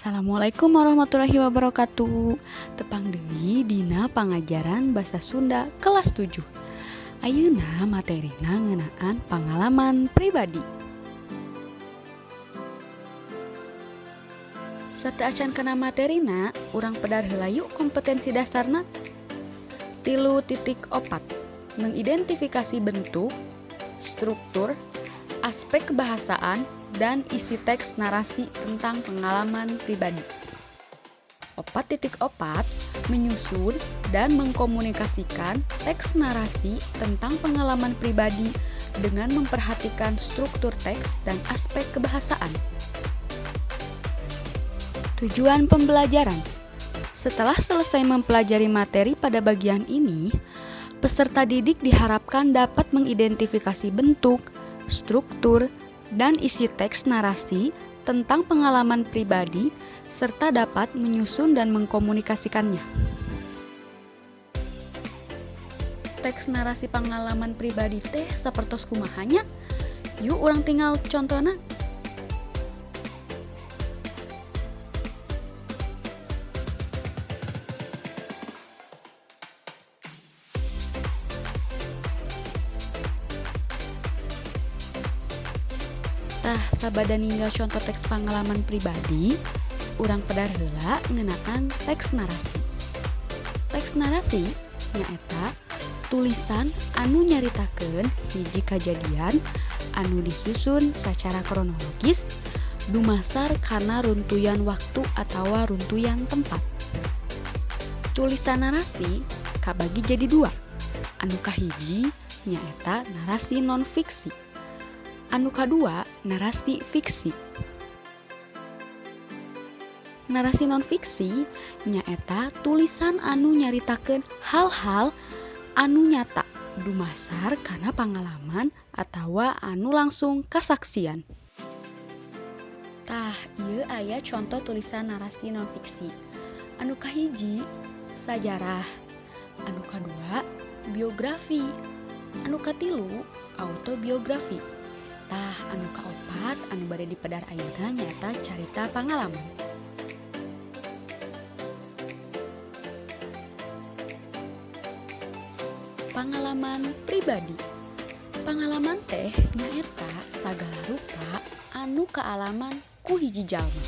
Assalamualaikum warahmatullahi wabarakatuh. Tepang deui dina pangajaran Basa Sunda kelas 7. Ayeuna materina ngeunaan pangalaman pribadi. Sateuacan kana materina, urang pedar heula yuk kompetensi dasarna. 3.4. Mengidentifikasi bentuk, struktur, aspek kebahasaan, dan isi teks narasi tentang pengalaman pribadi. 4.4. Menyusun dan mengkomunikasikan teks narasi tentang pengalaman pribadi dengan memperhatikan struktur teks dan aspek kebahasaan. Tujuan pembelajaran. Setelah selesai mempelajari materi pada bagian ini, peserta didik diharapkan dapat mengidentifikasi bentuk, struktur, dan isi teks narasi tentang pengalaman pribadi serta dapat menyusun dan mengkomunikasikannya. Teks narasi pengalaman pribadi teh sapertos kumaha nya? Yuk, urang tingal contona. Tah, sabada ningal conto teks pangalaman pribadi, urang pedar heula ngeunaan teks narasi. Teks narasi nyaeta tulisan anu nyaritakeun hiji kajadian anu disusun sacara kronologis dumasar kana runtuyan waktu atawa runtuyan tempat. Tulisan narasi kabagi jadi dua. Anu kahiji nyaeta narasi non fiksi. Anu kadua narasi fiksi. Narasi non fiksi nyaeta tulisan anu nyaritakeun hal-hal anu nyata dumasar kana pangalaman atawa anu langsung kasaksian. Tah, ieu aya conto tulisan narasi non fiksi. Anu kahiji sajarah, anu kadua biografi, anu katilu autobiografi. Tah, anu kaopat anu bade dipedar ayeuna nyaeta carita pangalaman. Pangalaman pribadi. Pangalaman teh nyaeta sagala rupa anu kaalaman ku hiji jalma.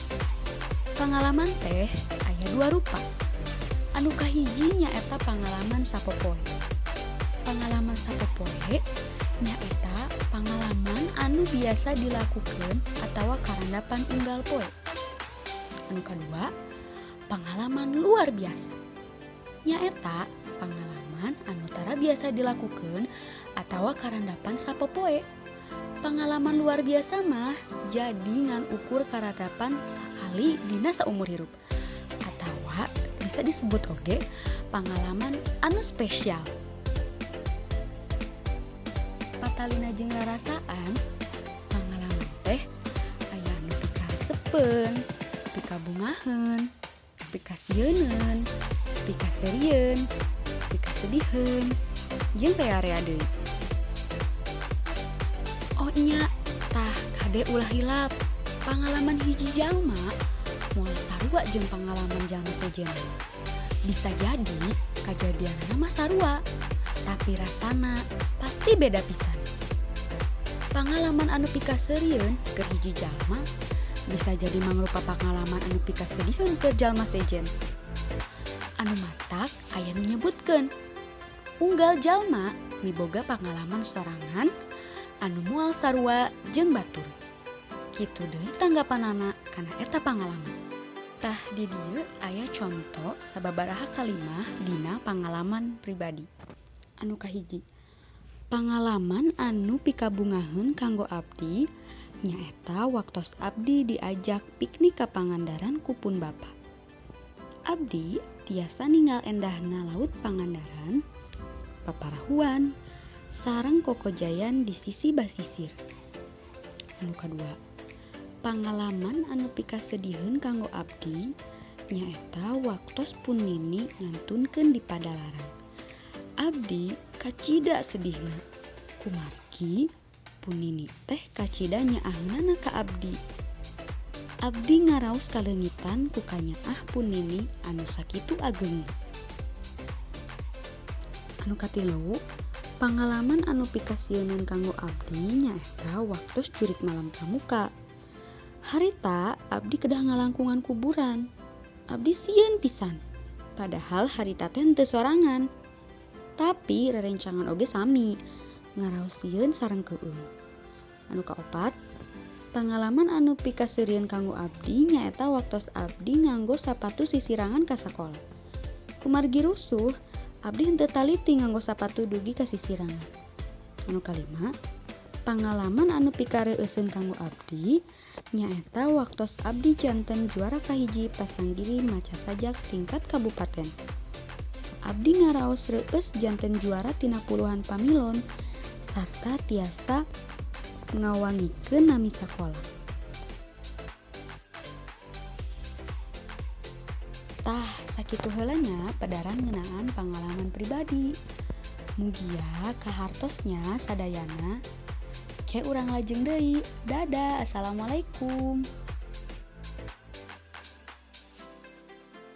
Pangalaman teh aya dua rupa. Anu kahiji nyaeta pangalaman sapopoe. Pangalaman sapopoe nyaeta pangalaman anu biasa dilakukeun atawa karandapan unggal poe. Anu kadua, pangalaman luar biasa. Nyaeta pangalaman anu tara biasa dilakukeun atawa karandapan sapopoe. Pangalaman luar biasa mah jadi ngan ukur karandapan sakali dina saumur hirup. Atawa bisa disebut oge pangalaman anu spesial. Patalina jeung rarasaan, pangalaman teh aya anu pikaresepeun, pikabungaheun, pikasieuneun, pikaserieun, pikasediheun, jeung rea-rea deui. Oh nya, tah kade ulah hilap. Pangalaman hiji jalma moal sarua jeung pangalaman jalma sejen. Bisa jadi kajadianana mah sarua, tapi rasana pasti beda pisan. Pangalaman anu pikaseurieun keur hiji jalma bisa jadi mangrupa pangalaman anu pikasediheun keur jalma sejen. Anu matak aya nu nyebutkeun unggal jalma miboga pangalaman sorangan anu moal sarua jeung batur. Kitu deui tanggapanana kana eta pangalaman. Tah, di dieu aya conto sababaraha kalimah dina pangalaman pribadi. Anu kahiji, pangalaman anu pikabungaheun kanggo abdi nyaeta waktos abdi diajak piknik ka Pangandaran ku pun bapa. Abdi tiasa ningal endahna laut Pangandaran, paparahuan, sareng kokojayan di sisi basisir. Anu kadua, pangalaman anu pikasediheun kanggo abdi nyaeta waktos pun nini ngantunkeun di Padalarang. Abdi kacida sedihna kumargi pun nini teh kacida nyaaheunana ka abdi. Abdi ngaraos kaleungitan ku kanyaah pun nini anu sakitu ageungna. Anu katilu, pangalaman anu pikasieuneun kanggo abdi nyaeta waktos jurig malam pramuka. Harita abdi kedah ngalangkungan kuburan. Abdi sieun pisan. Padahal harita teh henteu sorangan. Tapi rerencangan oge sami, ngaraos sieun sareng keueung. Anu kaopat, pangalaman anu pikaseurieun kanggo abdi nyaeta waktos abdi nganggo sapatu sisirangan ka sakola. Kumargi rusuh, abdi henteu taliti nganggo sapatu dugi ka sisirangan. Anu kalima, pangalaman anu pikareueuseun kanggo abdi nyaeta waktos abdi janten juara kahiji pasanggiri maca sajak tingkat kabupaten. Abdi ngaraos reueus janten juara tina puluhan pamilon sarta tiasa ngawangikeun nami sakola. Tah, sakitu heula nya pedaran ngeunaan pangalaman pribadi. Mugia kahartos nya sadayana. Ke urang lajeng deui. Dadah, assalamualaikum.